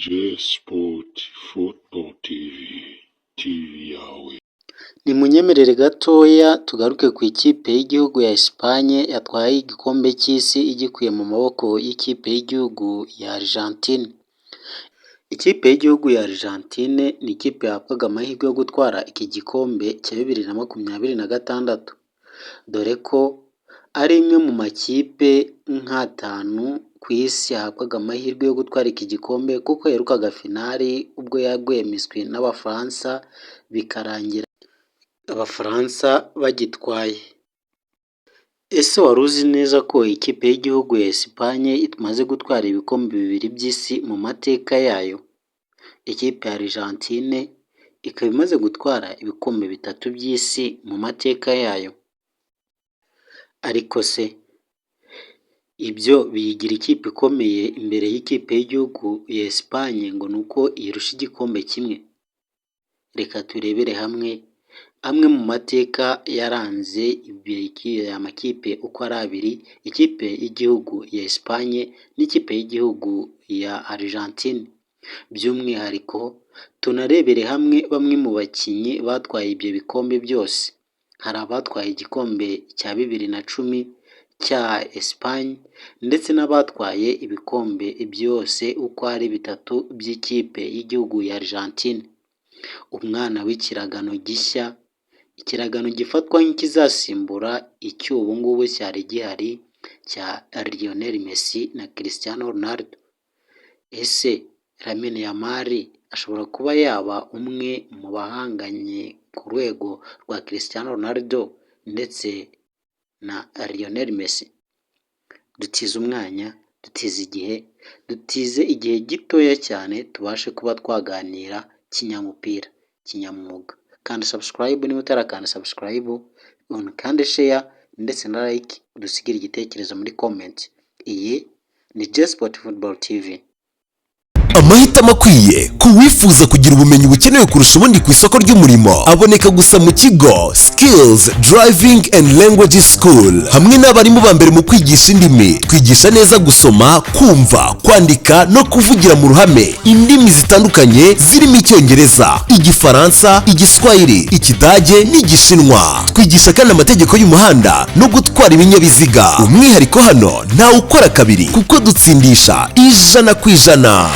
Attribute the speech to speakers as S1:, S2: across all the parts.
S1: J Sport Football TV, TV yawe.
S2: Nimunyemerere gatoya tugaruke ku ikipe y'igihugu ya Espagne yatwaye igikombe cy'isi igikuye mu maboko y'ikipe y'igihugu ya Argentine. Ikipe y'igihugu ya Argentine ni ikipe yahabwaga amahirwe yo gutwara iki gikombe cya 2026, dore ko ari imwe mu makipe nk'atanu ku isi yahabwaga amahirwe yo gutwara iki gikombe, kuko yaherukaga finali ubwo yaguye miswi n'Abafaransa, bikarangira Abafaransa bagitwaye. Ese wari uzi neza ko ikipe y'igihugu ya Espagne imaze gutwara ibikombe bibiri by'isi mu mateka yayo? Ikipe ya Argentine ikaba imaze gutwara ibikombe bitatu by'isi mu mateka yayo. Ariko se ibyo biyigira ikipe ikomeye imbere y'ikipe y'igihugu ya Espagne ngo ni uko iyirusha igikombe kimwe? Reka turebere hamwe amwe mu mateka yaranze aya makipe uko ari abiri, ikipe y'igihugu ya Espagne n'ikipe y'igihugu ya Argentine. By'umwihariko tunarebere hamwe bamwe mu bakinnyi batwaye ibyo bikombe byose. Hari abatwaye igikombe cya 2010 cya Espagne ndetse n'abatwaye ibikombe byose uko ari bitatu by'ikipe y'igihugu ya Argentine. Umwana w'ikiragano gishya, ikiragano gifatwa nk'ikizasimbura icy'ubu ngubu cyari gihari cya Lionel Messi na Cristiano Ronaldo. Ese Lamine Yamal ashobora kuba yaba umwe mu bahanganye ku rwego rwa Cristiano Ronaldo ndetse na Lionel Messi? Dutize umwanya, dutize igihe, dutize igihe gitoya cyane tubashe kuba twaganira kinyamupira, kinyamwuga. Kanda subscribe niba utarakanda subscribe, kandi share ndetse na like, udusigire igitekerezo muri comment. Iyi ni J Sport Football TV.
S3: Amahitamo akwiye ku wifuza kugira ubumenyi bukenewe kurusha ubundi ku isoko ry'umurimo aboneka gusa mu kigo Skills Driving and Language School. Hamwe n'abarimu ba mbere mu kwigisha indimi, twigisha neza gusoma, kumva, kwandika no kuvugira mu ruhame indimi zitandukanye zirimo Icyongereza, Igifaransa, Igiswahili, Ikidage n'Igishinwa. Twigisha kandi amategeko y'umuhanda no gutwara ibinyabiziga. Umwihariko hano, ntawe ukora kabiri kuko dutsindisha 100%.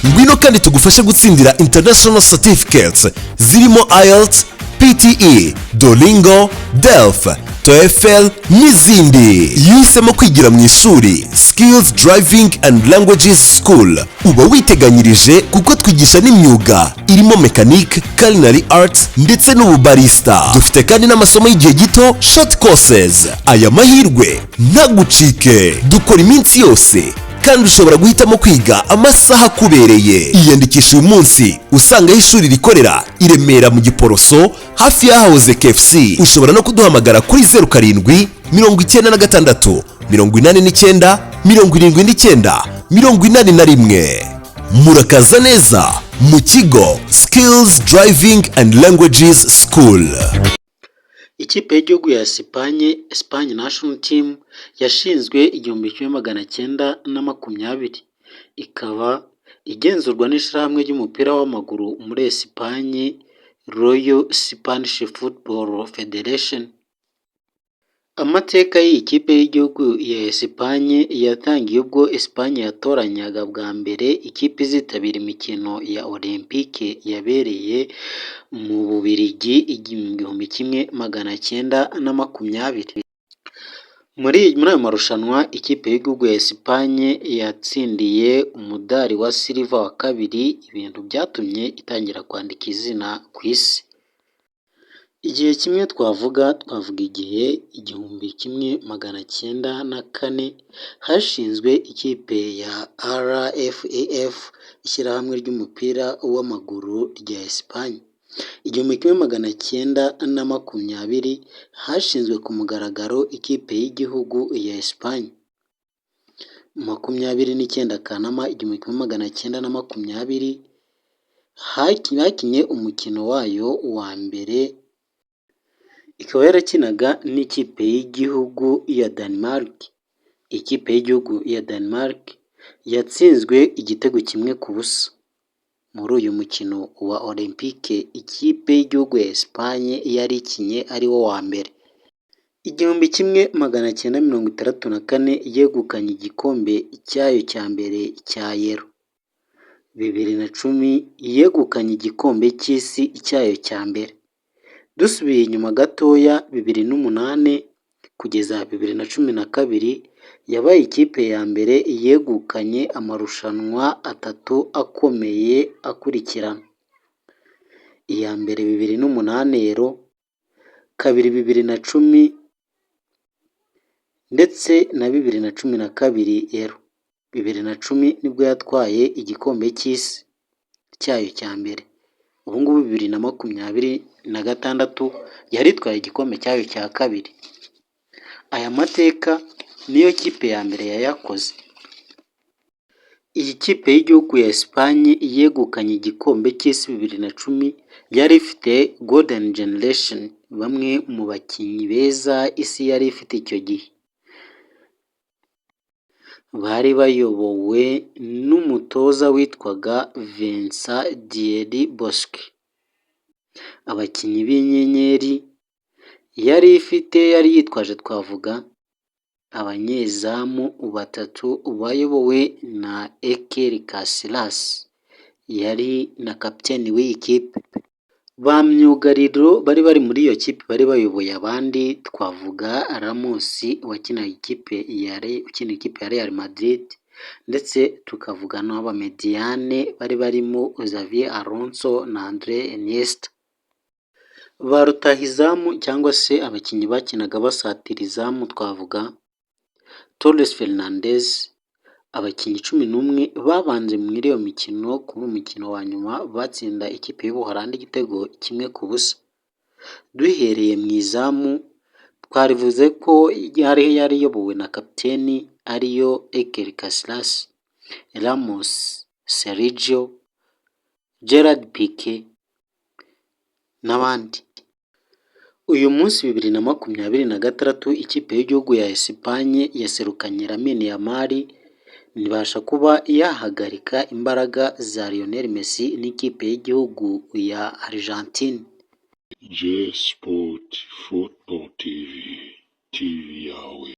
S3: Ngwino kandi tugufashe gutsindira international certificates zirimo IELTS, PTE, Duolingo, DELF, TOEFL n'izindi. Iyo uhisemo kwigira mu ishuri Skills Driving and Languages School, uba witeganyirije kuko twigisha n'imyuga irimo mechanic, culinary arts ndetse n'ububarista. Dufite kandi n'amasomo y'igihe gito, short courses. Aya mahirwe ntagucike. Dukora iminsi yose kandi ushobora guhitamo kwiga amasaha akubereye. Iyandikisha uyu munsi usanga aho ishuri rikorera i Remera mu Giporoso, hafi y'ahahoze KFC. Ushobora no kuduhamagara kuri 0796 79 79 81. Murakaza neza mu kigo Skills Driving and Languages School.
S2: Ikipe y'igihugu ya Espagne, Espagne National Team, yashinzwe 1920, ikaba igenzurwa n'ishyirahamwe ry'umupira w'amaguru muri Espagne, Royal Spanish Football Federation. Amateka y'iyi kipe y'igihugu ya Espagne yatangiye ubwo Espagne yatoranyaga bwa mbere ikipe izitabira imikino ya Olympique yabereye mu Bubiligi 1920. Muri ayo marushanwa, ikipe y'igihugu ya Espagne yatsindiye umudari wa silver wa kabiri, ibintu byatumye itangira kwandika izina ku isi. Igihe kimwe twavuga igihe 1904 hashinzwe ikipe ya RFEF, ishyirahamwe ry'umupira w'amaguru rya Espagne. 1920 hashinzwe ku mugaragaro ikipe y'igihugu ya Espagne. 29 Kanama 1920 bakinnye umukino wayo wa mbere, ikaba yarakinaga n'ikipe y'igihugu ya Denmark. Ikipe y'igihugu ya Denmark Yatsinzwe igitego 1-0 muri uyu mukino wa Olympique ikipe y'igihugu ya Espagne yari ikinye ari wo wa mbere. 1964 yegukanye igikombe cyayo cya mbere cya Euro. 2010 yegukanye igikombe cy'isi cyayo cya mbere. Dusubiye inyuma gatoya, 2008 kugeza 2012 yabaye ikipe ya mbere yegukanye amarushanwa atatu akomeye akurikirana. Iya mbere 2008 Euro, kabiri 2010 ndetse na 2012 Euro. 2010 nibwo yatwaye igikombe cy'isi cyayo cya mbere. Ubu ngubu 2026 yari itwaye igikombe cyayo cya kabiri. Aya mateka niyo kipe ya mbere yayakoze. Iyi kipe y'igihugu ya Espagne yegukanye igikombe cy'isi 2010 yari ifite Golden Generation, bamwe mu bakinnyi beza isi yari ifite icyo gihe. Bari bayobowe n'umutoza witwaga Vicente del Bosque. Abakinnyi b'inyenyeri yari ifite, yari yitwaje, twavuga abanyezamu batatu bayobowe na Iker Casillas, yari na kapiteni w'iyi kipe. Ba myugariro bari bari muri iyo kipe bari bayoboye abandi, twavuga Ramos wakinaga ikipe ya ukina ikipe ya Real Madrid, ndetse tukavuga n'abamediyane bari barimo Xabi Alonso na Andres Iniesta. Ba rutahizamu cyangwa se abakinnyi bakinaga basatira izamu twavuga Torres Fernandez. Abakinnyi 11 babanje muri iyo mikino, kuri umukino wa nyuma batsinda ikipe y'Ubuholandi igitego 1-0. Duhereye mu izamu, twarivuze ko yari iyobowe na kapiteni ariyo Iker Casillas, Ramos, Sergio, Gerard Pique n'abandi. Uyu munsi 2026 ikipe y'igihugu ya Espagne yaserukanye Lamine Yamal, ntibasha kuba yahagarika imbaraga za Lionel Messi n'ikipe y'igihugu ya Argentine.
S1: J Sport Football TV, TV yawe.